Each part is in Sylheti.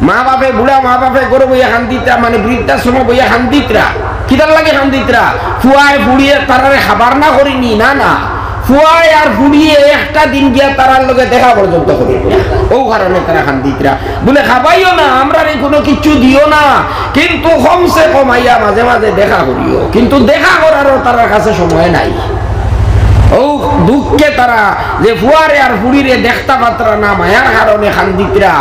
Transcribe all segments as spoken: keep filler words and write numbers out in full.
মা বাপে, বুড়া মা বাপে ঘরো বইয়া কান্দিতরা, মানে বৃদ্ধাশ্রমো বইয়া কান্দিতরা। কিতার লাগি কান্দিতরা? ফুয়ায় ফুড়িয়ে তারারে খাবার না করিনি, না, না। ফুয়ায় আর ফুড়িয়ে একটা দিন গিয়া তারার লগে দেখা পর্যন্ত করিনি না। অউ কারণে তারা কান্দিতরা। বুলে, "খাবাইও না, আমরারে কুনু কিচ্ছু দিও না, কিন্তু কমসে কম আইয়া মাঝে মাঝে দেখা করিও।" কিন্তু দেখা করারও তারার কাছে সময় নাই। অউ দুঃখে তারা যে ফুয়ারে আর ফুড়িরে দেখতা পারতরা না, মায়ার কারণে কান্দিতরা।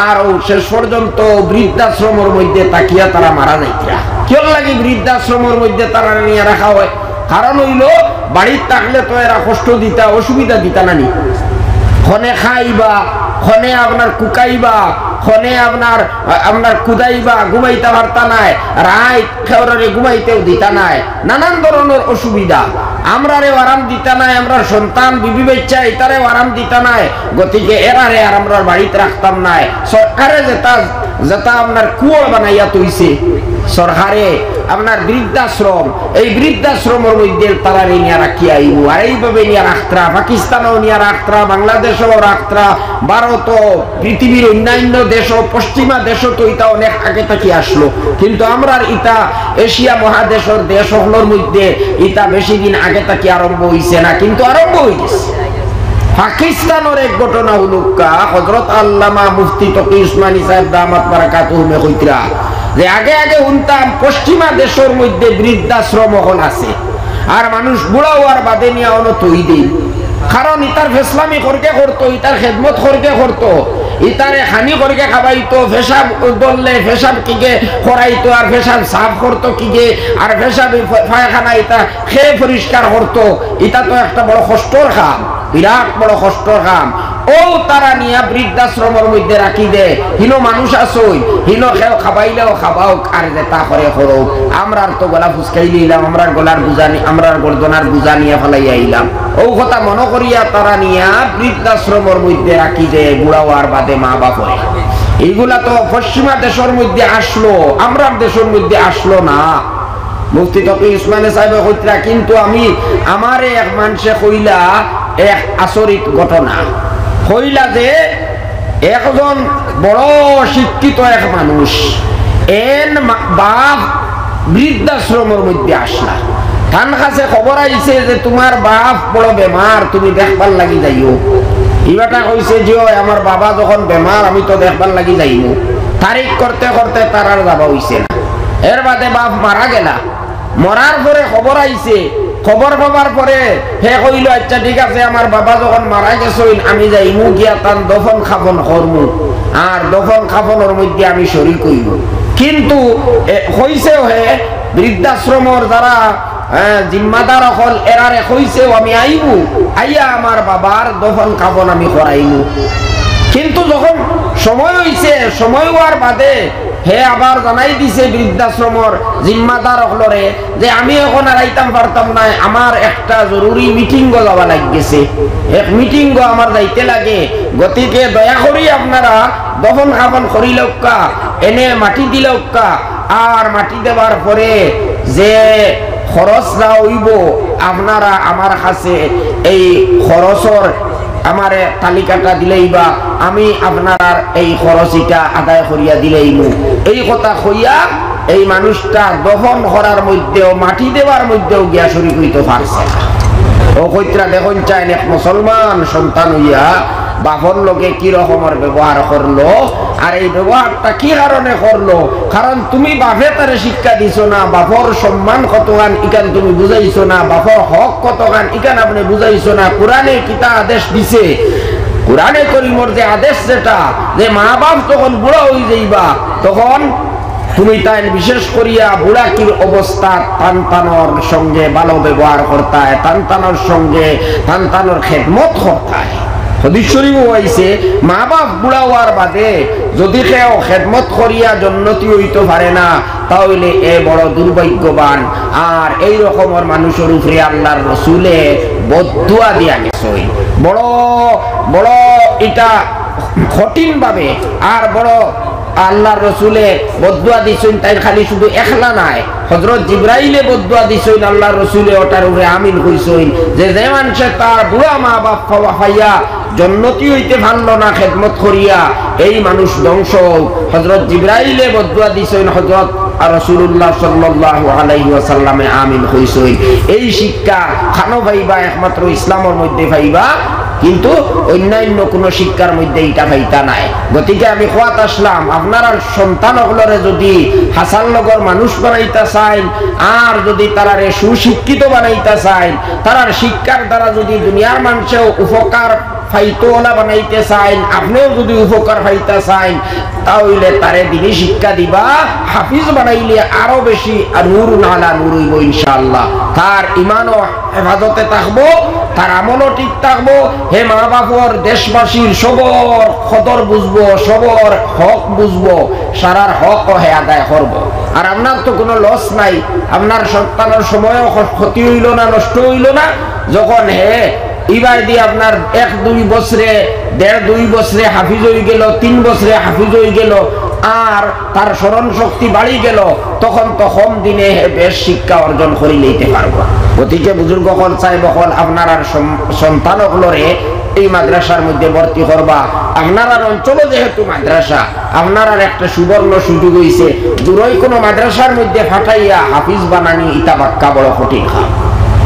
আর অউ শেষ পর্যন্ত বৃদ্ধাশ্রমর মধ্যে থাকিয়া তারা মারা যাইতরা। কিওর লাগি বৃদ্ধাশ্রমর মধ্যে তারারে নিয়া রাখা অয়? কারণ অইলো, বাড়িত থাকলে তো এরা কষ্ট দিতা, অসুবিধা দিতা না নি? খনে খাইবা, খনে আপনার কুকাইবা, খনে আপনার, আপনার কুদাইবা, ঘুমাইতা পারতা নায়, রাইত কেউররে ঘুমাইতেও দিতা নায়, নানান ধরনর অসুবিধা। আমরারেও আরাম দিতা নায়, আমরার সন্তান, বিবি, বাইচ্চা, ইতারেও আরাম দিতা নায়। গতিকে এরারে আর আমরার বাড়িত রাখতাম নায়। সরকারে যেটা, যেটা আপনার কুয়র বানাইয়া থইছে, সরকারে আপনার বৃদ্ধাশ্রম, এই বৃদ্ধাশ্রমর মধ্যে তারারে নিয়া রাখিয়া আইবো। আর এইভাবে নিয়া রাখতরা, পাকিস্তানও নিয়া রাখতরা, বাংলাদেশও রাখতরা, ভারতও, পৃথিবীর অন্যান্য দেশও, পশ্চিমা দেশও তো ইতা অনেক আগে থাকি আসলো। কিন্তু আমরার ইতা এশিয়া মহাদেশর দেশ অকলর মধ্যে ইতা বেশি দিন আগে থাকি আরম্ভ অইছে না, কিন্তু আরম্ভ অইগেছে। পাকিস্তানর এক ঘটনা হুনউক্কা, হযরত আল্লামা মুফতি তকি উসমানী সাহেব দামাত বারাকাতুহুমে কইতরা যে আগে আগে হুনতাম পশ্চিমা দেশর মধ্যে বৃদ্ধাশ্রম অকল আছে, আর মানুষ বুড়া অওয়ার বাদে নিয়া অনো থই দেইন। কারণ ইতার ফেসলামি করকে করতো, ইতার খেদমত করকে করতো, ইতারে খানি করকে খাবাইতো, পেশাব ধরলে পেশাব কিগে করাইতো, আর পেশাব সাফ করতো কিগে, আর পেশাব পায়খানা ইতা কে পরিষ্কার করতো। ইতা তো একটা বড় কষ্টর কাম, বিরাট বড় কষ্টর কাম। অউ তারা নিয়া বৃদ্ধাশ্রমর মধ্যে রাখি দে, হিনো মানুষ আছইন, হিনো কেউ খাবাইলেও খাবাউক, আর যেটা করে করউক। আমরার তো গলা ফুসকাইলিলাম, আমরার গলার বুঝা নি-, আমরার গর্দনার বুঝা নিয়া ফালাইয়া আইলাম। অউ কথা মনো করিয়া তারা নিয়া বৃদ্ধাশ্রমর মধ্যে রাখি দে, বুড়া অওয়ার বাদে মা বাপরে। এইগুলা তো পশ্চিমা দেশর মধ্যে আসলো, আমরার দেশর মধ্যে আসলো না। মুফতি তকি উসমানী সাহেবে কইতরা, কিন্তু আমি, আমারে এক মানষে কইলা এক আচরিত ঘটনা। কইলা যে একজন বড় শিক্ষিত এক মানুষ, এন মা-, বাপ বৃদ্ধাশ্রমর মধ্যে আসলা। তান কাছে খবর আইছে যে তুমার বাপ বড় বেমার, তুমি দেখবার লাগি যাইও। ইবাটা কইছে যে, "অয়, আমার বাবা যখন বেমার, আমি তো দেখবার লাগি যাইমু।" তারিখ করতে করতে তার আর যাবা অইছে না। এর বাদে বাপ মারা গেলা। মরার পরে খবর আইছে, খবর পাবার পরে হে কইলো, "আচ্ছা, ঠিক আছে, আমার বাবা যখন মারা গেছইন, আমি যাইমু গিয়া তান দফন কাফন করমু।" আর দফন কাফনর মধ্যে আমি শরিক অইমু। কিন্তু এ, কইছেও হে, বৃদ্ধাশ্রমর যারা, এ, জিম্মাদার অকল, এরারে কইছেও আমি আইমু, আইয়া আমার বাবার দফন কাফন আমি করাইমু। কিন্তু যখন সময় অইছে, সময় অওয়ার বাদে হে আবার জানাই দিছে বৃদ্ধাশ্রমর জিম্মাদার অকলরে যে, "আমি অখন আর আইতাম পারতাম নায়, আমার একটা জরুরি মিটিংও যাওয়া লাগিগেছে, এক মিটিংও আমার যাইতে লাগে, গতিকে দয়া করি আপনারা দফন কাফন করিলাউক্কা, এনে মাটি দিলাউক্কা, আর মাটি দেবার পরে যে খরচ যা অইবো, আপনারা আমার কাছে এই খরচর আমারে তালিকাটা দিলাইবা, আমি আপনারার এই খরচ ইটা আদায় করিয়া দিলাইমু।" এই কথা কইয়া এই মানুষটা দফন করার মধ্যেও, মাটি দেবার মধ্যেও গিয়া শরিক অইতো পারছে না। অউ কইতরা দেখইন চাইন, এক মুসলমান সন্তান অইয়া বাপর লগে কি রকমর ব্যবহার করলো, আর এই ব্যবহারটা কি কারণে করলো? কারণ তুমি বাপে তারে শিক্ষা দিছো না, বাপর সম্মান কতখান ইখান তুমি বুঝাইছো না, বাপর হক কতখান ইখান আপনে বুঝাইছো না। কোরআনে কিতা আদেশ দিছে? কোরআনে করিমর যে আদেশ, যেটা, যে মা বাপ যখন বুড়া অইযাইবা, তখন তুমি তাইন বিশেষ করিয়া বুড়াকির অবস্থা তান তানর সঙ্গে ভালো ব্যবহার করতায়, তান তানর সঙ্গে তান তানর খেদমত করতায়। হাদিস শরিফো আইছে, মা বাপ বুড়া অওয়ার বাদে যদি কেউ খেদমত করিয়া জন্নতি অইতো পারে না, তা অইলে এ বড় দুর্ভাগ্যবান। আর এই রকমর মানুষর উপরে আল্লার রসুলে বদদুয়া দিয়া গেছইন। বড়, বড় ইটা কঠিনভাবে আর বড় আল্লার রসুলে বদদুয়া দিছইন, তাইন খালি শুধু একলা নায়, হজরত জিব্রাইলে বদদুয়া দিছইন, আল্লার রসুলে ওটার উপরে আমিন কইছইন যে, যে মানষে তার বুড়া মা বাপ পাওয়া পাইয়া জন্নতি অইতে পারলো না খেদমত করিয়া, এই মানুষ ধ্বংস অউক। হযরত জিব্রাইলে বদদোয়া দিছইন, হযরত আর রাসূলুল্লাহ সাল্লাল্লাহু আলাইহি ওয়াসাল্লামে আমিন কইছইন। এই শিক্ষা খানো পাইবা? একমাত্র ইসলামর মধ্যে পাইবা, কিন্তু অন্যান্য কোনো শিক্ষার মধ্যে ইটা পাইতা নায়। গতিকে আমি কওয়াত আসলাম, আপনারার সন্তান অকলরে যুদি হাছার লগর মানুষ বানাইতা চাইন, আর যুদি তারারে সুশিক্ষিত বানাইতা চাইন, তারার শিক্ষার দ্বারা যুদি দুনিয়ার মানষেও উপকার পাইতো অলা বানাইতে চাইন, আপনেও যুদি উপকার পাইতা চাইন, তা অইলে তারে দিনি শিক্ষা দিবা। হাফিজ বানাইলে আরো বেশি নূর আলা নূর অইবো ইনশাআল্লাহ। তার ইমানও হেফাজতে থাকবো, তার আমলও ঠিক থাকবো। হে মা বাপর, দেশবাসীর সবর কদর বুঝবো, সবর হক বুঝবো, সারার হকও হে আদায় করবো। আর আপনার তো কোনো লস নাই, আপনার সন্তানর সময়ও খ-, ক্ষতি অইলো না, নষ্ট অইলো না। যখন হে ইবায়দি আপনার এক দুই বছরে, দেড় দুই বছরে হাফিজ অইগেলো, তিন বছরে হাফিজ অইগেলো, আর তার স্মরণ শক্তি বাড়ি গেলো, তখন তো কম দিনে হে বেশ শিক্ষা অর্জন করিলাইতে পারবো। গতিকে বুজুর্গ অকল, সাহেব অকল, আপনারার সম-, সন্তান অকলরে এই মাদ্রাসার মধ্যে ভর্তি করবা। আপনারার অঞ্চলো যেহেতু মাদ্রাসা, আপনারার একটা সুবর্ণ সুযোগ অইছে, দূরই কোনো মাদ্রাসার মধ্যে ফাটাইয়া হাফিজ বানানি ইতা বাক্কা বড় কঠিন কাম।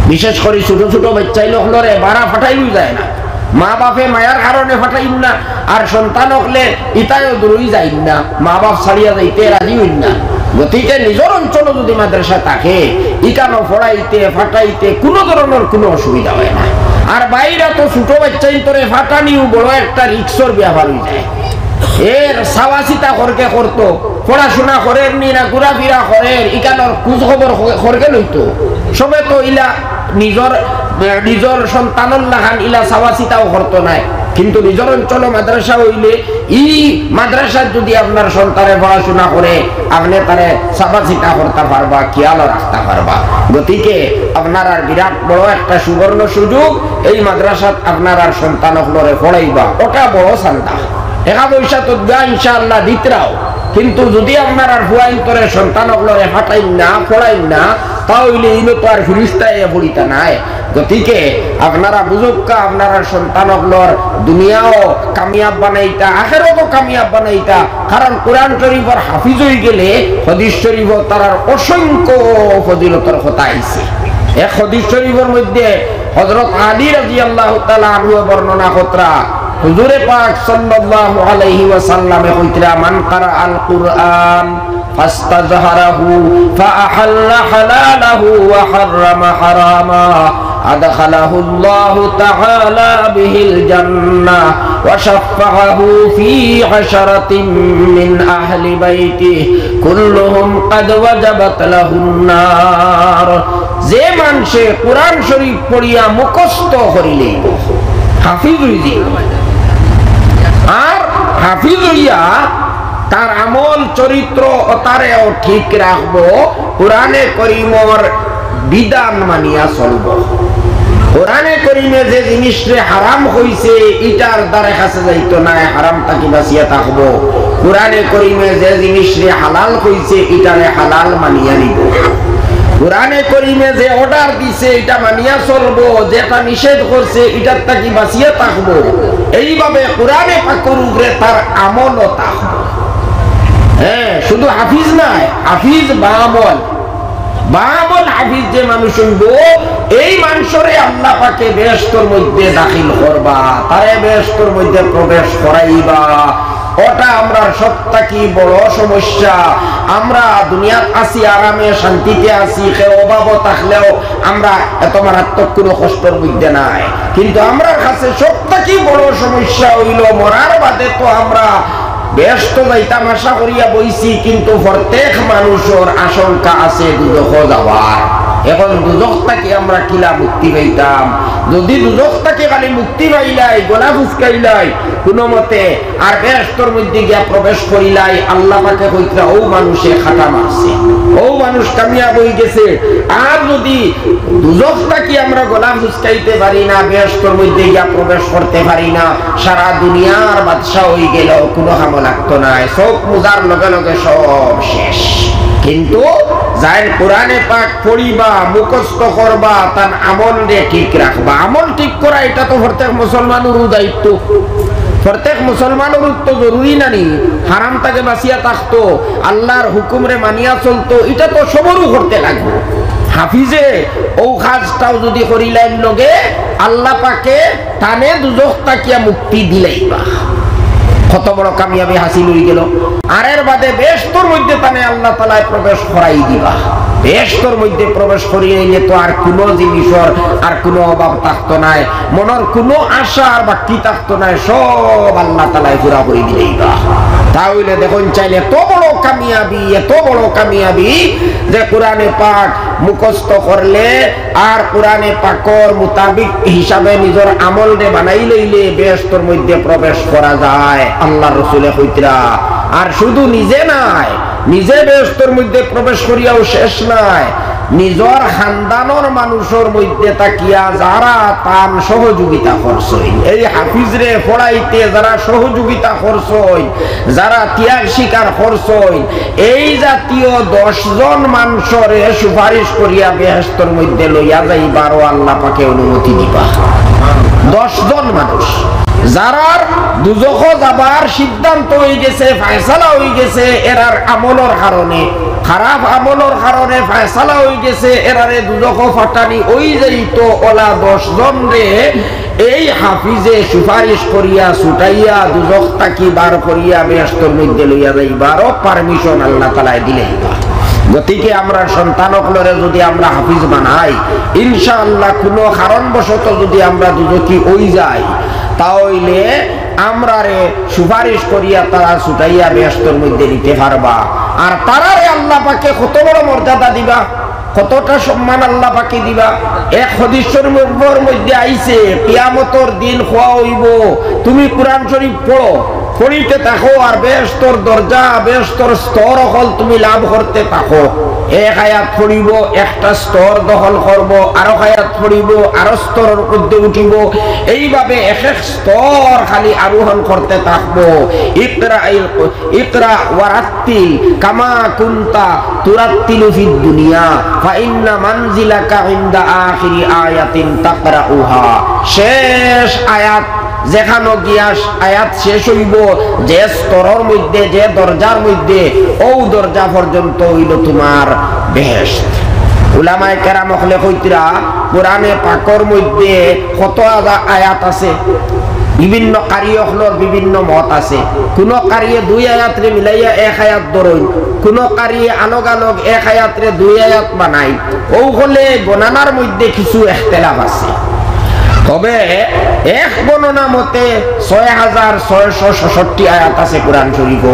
বিশেষ করি ছোট ছোট বাচ্চাইন অকলরে বারা ফাটাইলউ যায় না। মা বাপে মায়ার কারণে ফাটাইন না, আর সন্তান অকলে ইতায়ও দূরই যাইন না, মা বাপ ছাড়িয়া যাইতে রাজি অইন না। গতিকে নিজর অঞ্চলো যুদি মাদ্রাসা থাকে, ইকানো পড়াইতে ফাটাইতে কোনো ধরনর কোনো অসুবিধা অয় না। আর বাইরা তো ছোট বাচ্চাইন্তরে ফাটানিও বড় একটা রিস্কর ব্যাপার অইযায়। এর চাওয়া চিতা করকে করতো, পড়াশুনা করের নি না ঘুরাফিরা করের, ইকানোর খোঁজ খবর ক-, করকে লইতো। সবে তো ইলা নিজর, নিজর সন্তানর লাখান ইলা চাওয়া চিতাও করতো নায়। কিন্তু নিজর অঞ্চলো মাদ্রাসা অইলে, ই মাদ্রাসাত যুদি আপনার সন্তানে পড়াশুনা করে, আপনে তারে চাওয়া চিতা করতা পারবা, খিয়ালও রাখতা পারবা। গতিকে আপনারার বিরাট বড় একটা সুবর্ণ সুযোগ, এই মাদ্রাসাত আপনারার সন্তান অকলরে পড়াইবা, ওটা বড় চান্দা। টেকা পয়সা তো দেওয়া ইনশাআল্লাহ দিতরাও, কিন্তু যুদি আপনারার ফুয়াইন্তরে সন্তান অকলরে ফাটাইন না, পড়াইন না, তা অইলে ইনো তো আর ফিরিস্তা আইয়া পড়িতা নায়। গতিকে আপনারা বুজুক্কা, আপনারার সন্তান অকলর দুনিয়াও কামিয়াব বানাইতা, আখেরাতও কামিয়াব বানাইতা। কারণ কোরআন শরীফর হাফিজ অইগেলে হাদিস শরীফো তারার অসংখ্য ফজিলতর কথা আইছে। এক হাদিস শরীফর মধ্যে হযরত আলী রাদিয়াল্লাহু তাআলা আনহু বর্ণনা করতরা, হুজুরে পাক সাল্লাল্লাহু আলাইহি ওয়াসাল্লামে কইতরা, "মান কারা আল কুরআন ফাস্তাজহারাহু ফাআহাল্লা হালালাহু ওয়া হাররামা হারামা, আদখালাহুল্লাহু তাআলা বিহিল জান্নাহ ওয়া শাফফাআহু ফি আশারাতিন মিন আহলি বাইতিহি কুল্লুহুম ক্বাদ ওয়াজাবাত লাহুন নার।" যে মানষে কোরআন শরীফ পড়িয়া মুখস্থ করিলে, হাফিজ অইযিবো। আর হাফিজ অইয়া তার আমল চরিত্র অতারেও ঠিক রাখবো, কোরআনে করিমর বিধান মানিয়া চলবো। কোরআনে করিমে যে জিনিসরে হারাম কইছে, ইটার দ্বারে কাছে যাইতো নায়, হারাম থাকি বাঁচিয়া থাকবো। কোরআনে করিমে যে জিনিসরে হালাল কইছে, ইটারে হালাল মানিয়া নিবো। কোরআনে করিমে যে অর্ডার দিছে, ইটা মানিয়া চলবো, যেটা নিষেধ করছে, ইটার থাকি বাঁচিয়া থাকবো। এইভাবে কোরআনে পাকর উপরে তার আমলও থাকবো। হ্যাঁ, শুধু হাফিজ নায়, হাফিজ বাআমল। বাআমল হাফিজ যে মানুষ অইবো, এই মানষরে আল্লাহ পাকে বেহেশতর মধ্যে দাখিল করবা, তারে বেহেশতর মধ্যে প্রবেশ করাইবা। ওটা আমরার সব থাকি বড় সমস্যা। আমরা দুনিয়াত আছি, আরামে শান্তিতে আছি, কেউ অভাবও থাকলেও আমরা এত মারাত্মক কোনো কষ্টর মধ্যে নাই। কিন্তু আমরার কাছে সব থাকি বড় সমস্যা অইলো, মরার বাদে তো আমরা বেহেশতো যাইতাম আশা করিয়া বইছি, কিন্তু প্রত্যেক মানুষর আশঙ্কা আছে দুজখো যাওয়ার। এখন দুজখ থাকি আমরা কিলা মুক্তি পাইতাম? যদি দুজখ থাকি খালি মুক্তি পাইলাই, গলা ফুসকাইলাই কোনো মতে, আর বেহেশতর মধ্যে গিয়া প্রবেশ করিলাই, আল্লাহ পাকে কইতরা, "ও মানুষে খাটা মারছে, ও মানুষ কামিয়াব অইগেছে।" আর যদি দুজখ থাকি আমরা গলা ফুসকাইতে পারি না, বেহেশতর মধ্যে গিয়া প্রবেশ করতে পারি না, সারা দুনিয়ার বাদশা অইগেলেও কোনো কামো লাগতো নায়, চউখ মুজার লগে লগে সব শেষ। কিন্তু যাইন কোরআনে পাক পড়িবা, মুখস্থ করবা, তান আমলরে ঠিক রাখবা। আমল ঠিক করা ইটা তো প্রত্যেক মুসলমানরউ দায়িত্ব। প্রত্যেক মুসলমানরউ তো জরুরি না নি, হারাম থাকি বাঁচিয়া থাকতো, আল্লার হুকুমরে মানিয়া চলতো, ইটা তো সবরউ করতে লাগবো। হাফিজে অউ কাজটাও যুদি করিলাইন লগে, আল্লা পাকে তানে দুজখ থাকিয়া মুক্তি দিলাইবা। কত বড় কামিয়াবি হাসিল অইগেলো। আর এর বাদে বেহেস্তর মধ্যে তানে আল্লা তাআলায় প্রবেশ করাই দিবা। বেহেস্তর মধ্যে প্রবেশ করিয়া আইলে তো আর কুনু জিনিসর আর কুনু অভাব থাকতো নায়, মনর কুনু আশা আর বাকি থাকতো নায়, সব আল্লা তাআলায় পুরা করি দিলাইবা। তা অইলে দেখইন চাইন এত বড় কামিয়াবি, এত বড় কামিয়াবি যে কোরআনে পাক মুখস্থ করলে আর কোরআনে পাকর মোতাবিক হিসাবে নিজর আমলরে বানাই লইলে বেহেস্তর মধ্যে প্রবেশ করা যায়। আল্লার রসুলে কইতরা, আর শুধু নিজে নায়, নিজে বেহেস্তর মধ্যে প্রবেশ করিয়াও শেষ নায়, নিজর খানদানর মানুষর মধ্যে থাকিয়া যারা তান সহযোগিতা করছইন, এই হাফিজরে পড়াইতে যারা সহযোগিতা করছইন, যারা ত্যাগ স্বীকার করছইন, এই জাতীয় দশ জন মানষরে সুপারিশ করিয়া বেহেস্তর মধ্যে লইয়া যাইবারও আল্লা পাকে অনুমতি দিবা। দশ জন মানুষ, যারার দুজখো যাবার সিদ্ধান্ত অইগেছে, ফয়সালা অইগেছে, এরার আমলর কারণে, খারাপ আমলর কারণে ফয়সালা অইগেছে, এরারে দুজখো ফাটানি অইযাইতো, অলা দশ জনরে এই হাফিজে সুপারিশ করিয়া ছুটাইয়া দুজখ থাকি বার করিয়া বেহেস্তর মধ্যে লইয়া যাইবারও permission আল্লা তাআলায় দিলাইবা। গতিকে আমরার সন্তান অকলরে যুদি আমরা হাফিজ বানাই, ইনশাআল্লাহ কুনু কারণবশত যুদি আমরা দুজখি অইযাই, তা অইলে আমরারে সুপারিশ করিয়া তারা ছুটাইয়া বেহেস্তর মধ্যে নিতে পারবা। আর তারারে আল্লা পাকে কত বড় মর্যাদা দিবা, কতটা সম্মান আল্লা পাকে দিবা। এক হাদিস শরীফর মধ্যে আইছে, কিয়ামতর দিন কওয়া অইবো, তুমি কোরআন শরীফ পড়ো, পড়িতে থাকো, আর বেহেস্তর দরজা, বেহেস্তর স্তর অকল তুমি লাভ করতে থাকো। এক আয়াত পড়িবো, একটা স্তর দখল করবো, আরো আয়াত পড়িবো, আরো স্তরর মধ্যে উঠিবো। এইভাবে এক এক স্তর খালি আরোহণ করতে থাকবো। ইকরা ইল-, ইকরা ওয়ারাত্তিল কামা কুনতা তুরাত্তিলু ফিদ দুনিয়া, ফাইন্না মানজিলাকা ইনদা আখিরি আয়াতিন তাকরাউহা। শেষ আয়াত যেখানো গিয়া আয়াত শেষ অইবো, যে স্তরর মধ্যে, যে দরজার মধ্যে, অউ দরজা পর্যন্ত অইলো তুমার বেহেশত। উলামায়ে কেরাম অকলে কইতরা, কোরআনে পাকর মধ্যে কত আয়া-, আয়াত আছে, বিভিন্ন কারি অকলর বিভিন্ন মত আছে। কুনু কারিয়ে দুই আয়াতরে মিলাইয়া এক আয়াত ধরইন, কুনু কারিয়ে আলগ আলগ এক আয়াতরে দুই আয়াত বানাইন। অউ অকলে গণনার মধ্যে কিছু ইখতিলাফ আছে। তবে এক বর্ণনা মতে ছয় হাজার ছয়শো ছষট্টি আয়াত আছে কোরআন শরীফো।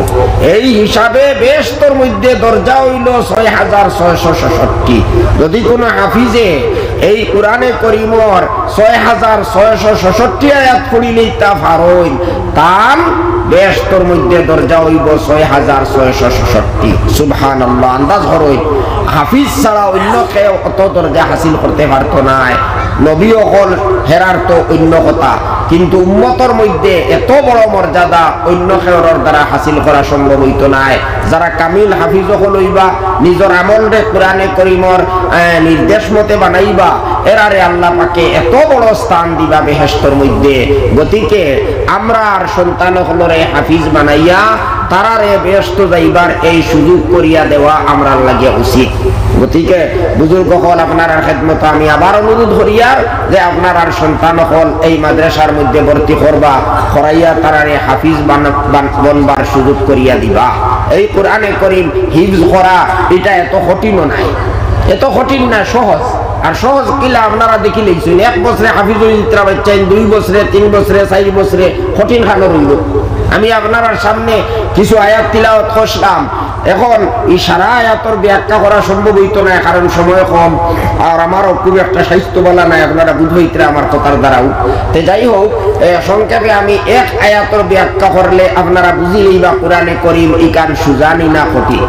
এই হিসাবে বেহেশতর মধ্যে দরজা অইলো ছয় হাজার ছয়শো ছষট্টি। যদি কুনু হাফিজে এই কোরআনে করিমর ছয় হাজার ছয়শো ছষট্টি আয়াত পড়িলিতা পারইন, তান বেহেশতর মধ্যে দরজা অইবো ছয় হাজার ছয়শো ছষট্টি। সুবহানাল্লাহ, আন্দাজ করইন। হাফিজ ছাড়া অইন্য কেউ অত দরজা হাসিল করতে পারতো নায়। নবী অকল হেরার তো অইন্য কথা, কিন্তু উম্মতর মধ্যে এত বড় মর্যাদা অইন্য কেউর দ্বারা হাসিল করা সম্ভব অইতো নায়। যারা কামিল হাফিজ অকল অইবা, নিজর আমলরে কোরআনে করিমর, আহ, নির্দেশ মতে বানাইবা, এরারে আল্লাহ পাকে এত বড় স্থান দিবা বেহেশতর মধ্যে। গতিকে আমরার সন্তান অকলরে হাফিজ বানাইয়া তারারে বেহেশত যাইবার এই সুযোগ করিয়া দেওয়া আমরার লাগি উচিত। গতিকে বুজুর্গ অকল, আপনারার খেদমতো আমি আবার অনুরোধ করিয়ার যে আপনারার সন্তান অকল এই মাদ্রাসার মধ্যে ভর্তি করবা, করাইয়া তারারে হাফিজ বান-, বান-, বনবার সুযোগ করিয়া দিবা। এই কোরআনে করিম হিফজ করা ইটা এত কঠিনও নায়, এত কঠিন না, সহজ। আর সহজ কিলা আপনারা দেখিলাইছইন, এক বছরে হাফিজ অইতরা বাচ্চাইন, দুই বছরে, তিন বছরে, চাইর বছরে, কঠিন খানো রইল। আমি আপনারার সামনে কিছু আয়াত তিলাওয়াত করলাম। এখন ই সারা আয়াতর ব্যাখ্যা করা সম্ভব অইতো নায়, কারণ সময় কম, আর আমারও খুব একটা স্বাস্থ্য ভালা নায়, আপনারা বুঝবাইতরা আমার কথার দ্বারাও। তে যাই হোক, এ, সংক্ষেপে আমি এক আয়াতর ব্যাখ্যা করলে আপনারা বুঝিলাইবা কোরআনে করিম ইখান সুজা নি না কঠিন।